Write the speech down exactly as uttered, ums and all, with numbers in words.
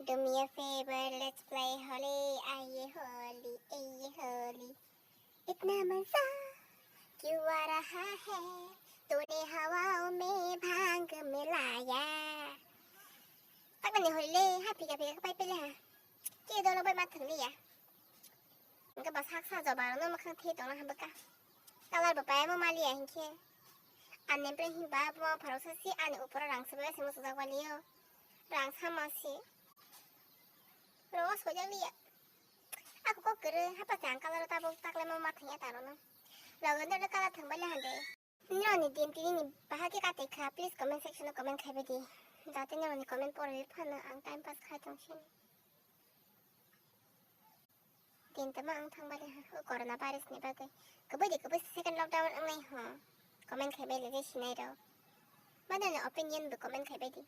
Do me a favor, let's play Holi, aye Holi, aye Holi. Itna maza kyun aa raha hai, tune hawaon mein bhang milaya. Takni Holi le, ha phika phika pai pele ha. Ke dolo bai ma thang liya. Engke ba sak sa joba rok no makhang the tongna hambai ka. Colour bo pai mo maliya hinkhe. Ani pre hin ba bo pharo sa si ani upor rang se bai se mo sujak waliyo. Rang sama si. Ro sojak liya. Aku kok kere hapa jang colour tabok takle mo mathang ya taro no. Logo ndo colour thang bai le hande. Nini din tini ni bahai khe katai kha, please comment section o comment khai bai di. Jate nini comment porwi phano ang time pass khai tong sini. Din tama ang thang bai ha, o corona virus ni bagwi. Kwbwi di kwbwi second lockdown wngnai ho. Comment khai bai le je sinai rok. Mada ni opinion bo comment khai bai di.